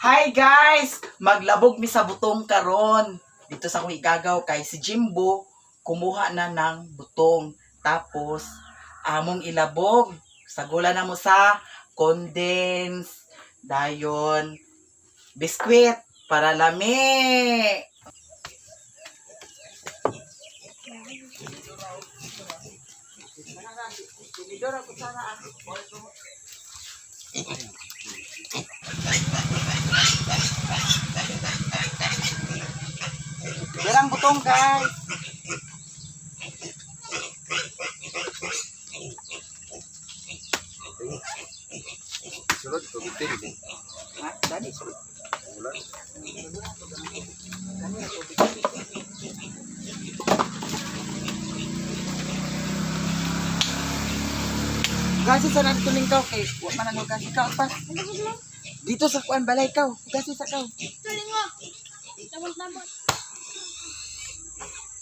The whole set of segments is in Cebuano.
Hi guys! Maglabog mi sa butong karon. Dito sa akong igagaw kay si Jimbo kumuha na ng butong. Tapos among ilabog. Sagula na mo sa condense, dayon, biskwit para lami. Dirang butong, guys. Sulod, tubitin. Ha? Dali, sulod. Wala. Gasi sa nang tuling kaw kay wa man ang gasi kaw pa. Dito sa kuan balay kaw. Gasi sa kaw.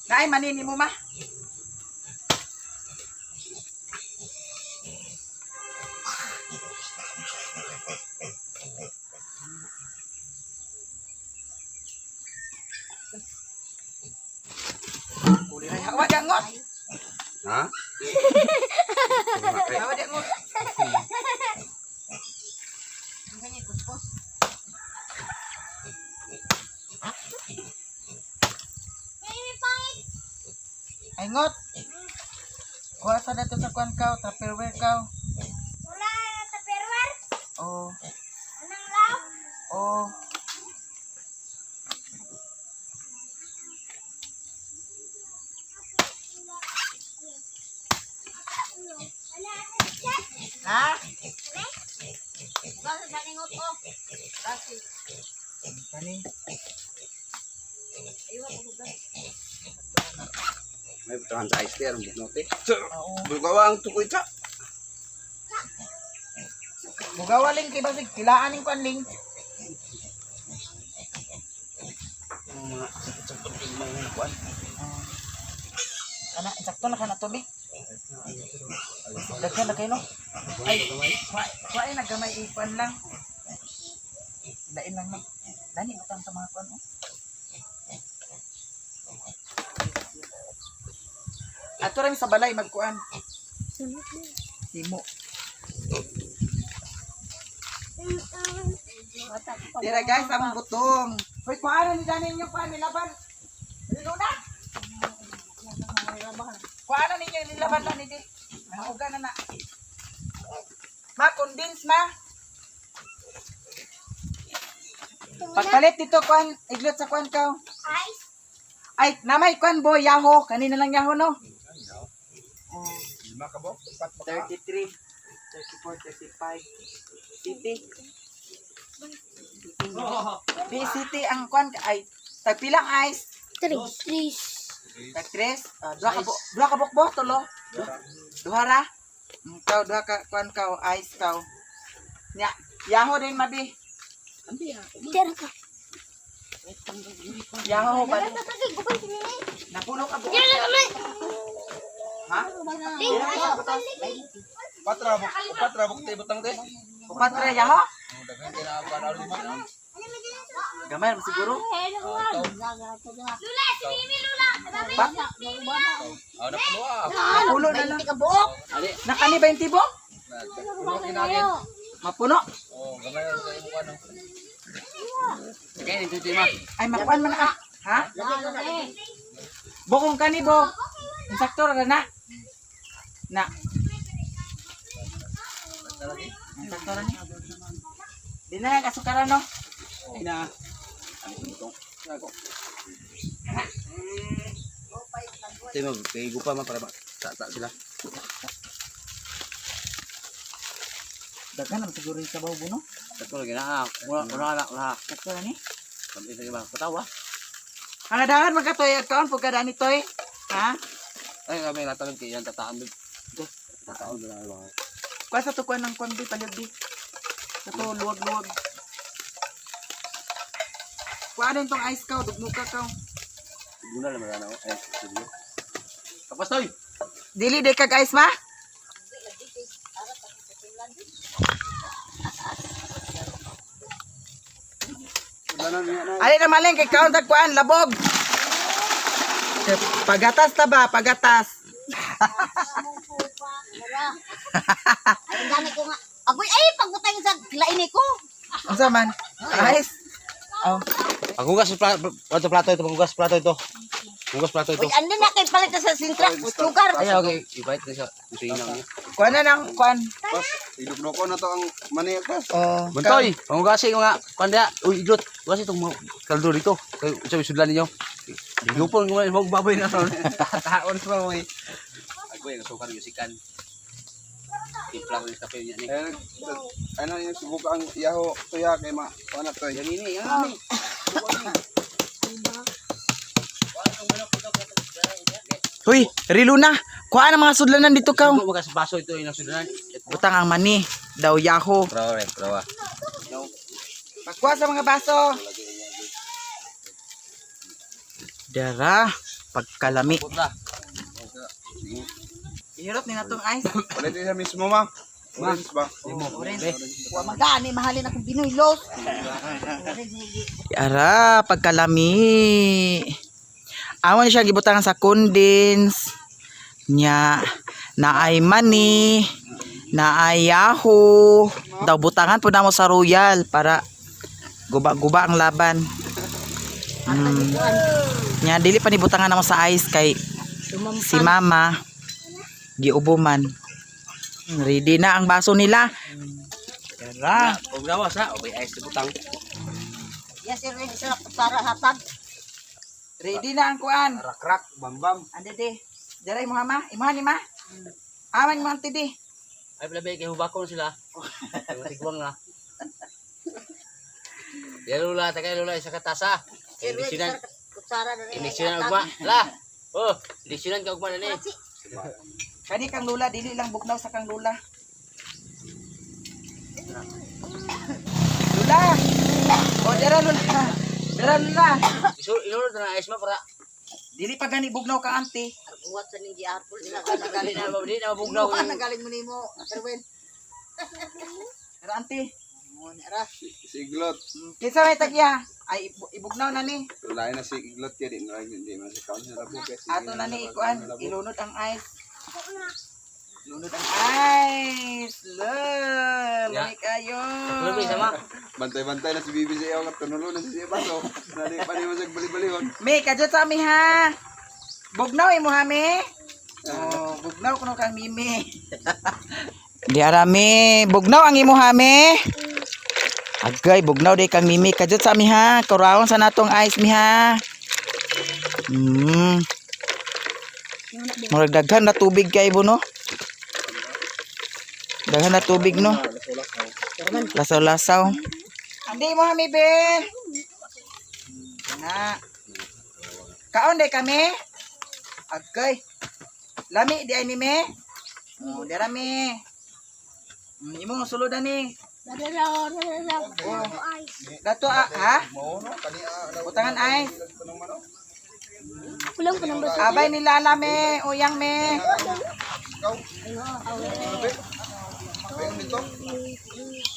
Naay manini mo ma. Uli na hawa dangot. Ha? Hawa dangot. Ay ngot. Kuha sa dato sa kuan kaw, Tupperware kaw. Wala na Tupperware? Oh, Anong law? oh. Wala na check. Ha? Basta sa ningot ko. Kani. May butangan sa ice tea, anong buknote? Oo. Bugawa ang tukoy ka. Bugawa ling kay basig pilaan ning kuan ling. Ang mga sapot-sapot yung mga nakuan. Kana insakto na kana tubig. Daghan na kayo no. Ay, wa ay nagamay ikuan lang. Lain lang no. Dani butang sa mga kuan oh. Ato ra mi sa balay magkuan. Simo. Dira guys, among butong. Hoy, kuan ni dani inyo kuan nilaban. Luna. Kuan na ninyo nilaban na ni di. Nauga na na. Ma, condense ma. Pagpalit dito kuan, iglot sa kuan kaw. Ice. Ay, namay kuan boy, yaho. Kanina lang yaho no. Oh, Lima ka ba? Upat ba ka? 33, 34, 35. City. PCT ang kuan ay tagpilang ice. Three. Three. Tag tres, ah, duha ka duha ka bukbo tulo. Duha ra. Kaw duha ka kuan kaw ice kaw. Nya, yaho din mabi. Tira ka. Yaho ba? Guban sinini. Napuno ka buok. Tira na kami. Ha? Ting, ayaw ka Upat ra buk, upat ra buk te butang te. Upat ra yaho? Oh, daghan kay nakakuan ako lima. Gamay ra siguro. Lula, si Mimi Lula. Pa? Ah, napuno ah. Napuno na lang. Ka buok. Nakani ba yung tibo? Napuno kinagin. Mapuno. Oh, gamay ra kay mo ano. Sige, nito ma. Ay makuan man ka. Ha? Bukong kani bo. Insakto ra na. Na. Insakto ra ni. Di na kasukaran no. Ay na. Ang butong. Ako. Te mo kay gupa man para ba ta sila. Daghan naman siguro yung sabaw buno. Sakto lagi na. Wala wala wala. Sakto ra ni. Kampi sa iba. Patawa. Hangadahan man ka toy at kaon pug kada ni toy. Ha? Ay kami natanong kay yan tataan. Tataan na lang. Kuha sa tukuan ng kuan bi palyog bi. Sa to luwag-luwag. Kuha din tong ice kaw, dugmo ka kaw. Guna naman na ako. Ay, sige. Tapos toy. Dili day kag ice ma? Sudanan niya na. Ali na maling kay kaon tag kuan labog. Pagatas ta ba? Pagatas. Ay, gani ko nga. Agoy, ay, pagbutang sa lain ko. Unsa man? Ice. Oh. Paghugas plato, plato ito, paghugas plato ito. Hugas plato ito. Uy, andi na kay palit sa sintra. Sugar. Ay, okay. Ibait na siya. Kusina niya. Kuan na nang kuan. Pas, idugno ko na to ang mani pas. Oh. Buntoy, pangugasi ko nga. Kanda, uy, iglot. Hugas itong mga kaldo dito. Kay sa sudlan ninyo. Lupon ko man mo baboy na ron. Taon pa mo eh. Agoy, sukar yusikan. Timpla ko yung kape niya ni. Ayun, ano yung subuka ang yaho tuya kay ma. Kuan na to. Yan ini, yan ini. Huy, rilo na. Kuan ang mga sudlanan dito kaw. Sugo mo sa baso ito yung sudlan. Butang ang mani daw yaho. Prawa, prawa. Pagkuha sa mga baso. Dara, pagkalami. Puta. Ihirot ni natong ice. Ulit siya mismo ma. Orange ba? Orange. Wa magani mahalin akong binuylos. Ara, pagkalami. Amo ni siya gibutangan sa condense. Nya, naay mani, naay yaho. Daw butangan po namo sa royal para guba-guba ang laban. Mm. Nya dili pa ni butangan namo sa ice kay si mama giubo man. Ready na ang baso nila. Ara. Huwag gawas ha. Okay, ayos na butang. Yes, sir, ready sa para hatag. Ready na ang kuan. Rakrak, bambam. Ande di. Dara imo ma, imuha ni ma. Aman mo ante di. Ay, pala kay hubako na sila. Tigwang na. Ya lula, tagay lula isa ka tasa. Sir, ready Indisyonan, sa kutsara na rin. indisyonan ugma. La. Oh, indisyonan ka ugma na ni. Kani kang lula dili lang bugnaw sa kang lula. Lula. O dara lula. Dara lula. Isul ilur na ayos mo para Dili pa gani bugnaw ka ante. Buhat sa ning giapol nila dili na dili na mabugnaw. Buhat na galing mo nimo, Erwin. Dara ante. Mo ni ra. Si Iglot. Kinsa may tagya? Ay ibugnaw na ni. Lain na si Iglot kaya di na di man si kaon sa labo kay sige Ato na ni ikuan, ilunod ang ice. Lunod ang ice. Lol, Ya. lami kayo. Lubi sama. Bantay-bantay na si Bibi sa iyo, tunulo na si siya baso. Nali pa ni mo sa balibalion. Mi, kadyo sa ami ha. Bugnaw imo ha, mi. Oh, bugnaw kuno kang mimi. Di arami, bugnaw ang imo ha, mi. Agay, bugnaw di kang mimi. Kadyo sa ami ha. Kuraon sa natong ice mi ha. Murag daghan na tubig kay bo no. Daghan na tubig no. Lasaw-lasaw. Andi mo ha, mi be. Na. Kaon day kami. Agay. Lami di ay ni me. Oh, dira me. Imo sulod ani. Oh. Dato ah, ha? Mo no kani ah. Butangan ice. Kulang pa ng baso. Abay ni Lala me, uyang me. Ikaw. Ayon dito.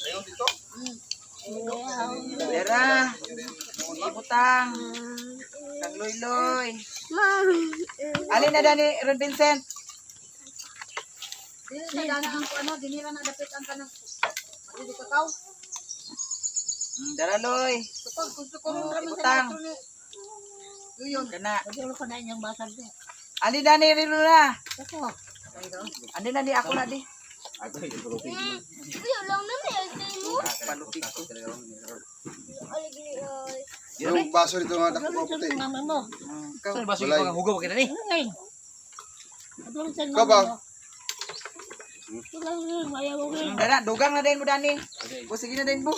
Ayon dito. Dira. Ibutang. Kang loy-loy. Alin na dani Ron Vincent? Dili sa dana ang ano, dinhi ra na dapit ang kanang dili kakaw. Dara loy. Kapag gusto ko ron Oh, ra man sa ibutang. metro ni. Yun. Kana. Pwede ko na inyong basag ni. Alin dani rilo na. Ako. Alin na di ako na di. Uy, lang na may mo. Palupig ko. Yung baso dito nga dako puti. Mama mo. Ikaw. Saan baso Balay. yung hugaw kita ni? Ngay. Ikaw ba? Dara, dugang na din mo dani. Bu sige na din bu.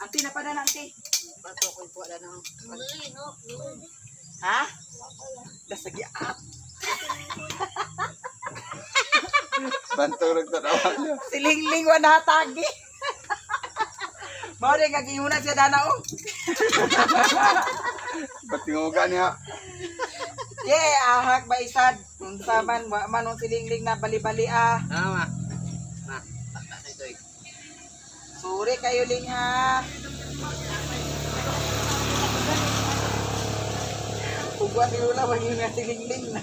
Anti na pa na anti. Ha? Dasagi up. Bantog nagtanawa niya. Silingling wa natagi. Mao rin kagihuna siya dana oh. Ba't niya? Yeah, ahak ba isad? Unsa man wa man ang silingling na bali-bali ah. Tama. Ma. Takta na ito eh. Suri kayo ling ha. Ugwan ni Lula, maging nga silingling na.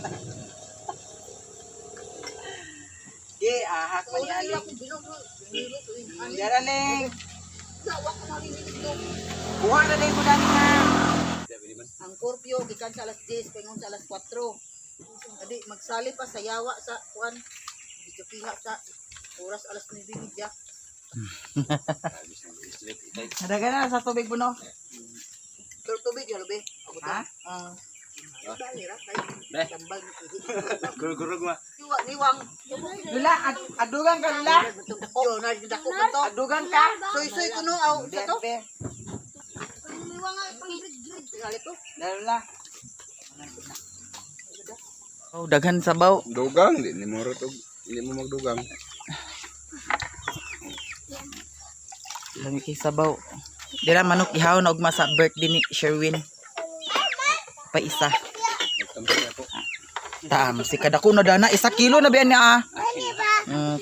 Ge, ahak man ni Aling. Dara, Ling. Kuha na din ko dani nga. Ang curfew gikan sa alas 10 paingon sa alas 4. Adi magsali pa sa yawa sa kuan. Gijukiha sa oras alas 9:30. Nadaga na sa tubig buno. Pero tubig ya be. Ha? Ah. Dali ra kay Be. tambal ni Gurug-gurug ma. Niwa niwang. Lula, adugan ka, Lula. Yo na dako ko to. Adugan ka. Soy-soy kuno aw sa to. Be, Niwang nga pang grid to. Lula. Oh, daghan sabaw. Dugang di ni mo rotog. Hindi mo magdugang. Lami kay sabaw. Dira manok ihaw na ugma sa birthday ni Sherwin. Pa isa. Nagtamsi ako. Tam si kadako na dana 1 kilo na biyan niya ah.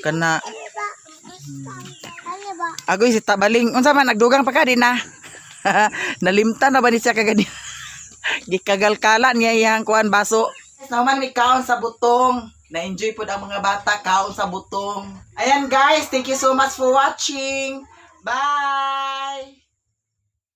Kana. Agoy si Tabaling. Unsa man nagdugang pa ka din na. Nalimtan na ba ni siya kagani? Gikagalkala niya iyang kuan baso. Naman mi kaon sa butong. Na-enjoy pod ang mga bata kaon sa butong. Ayan guys, thank you so much for watching. Bye.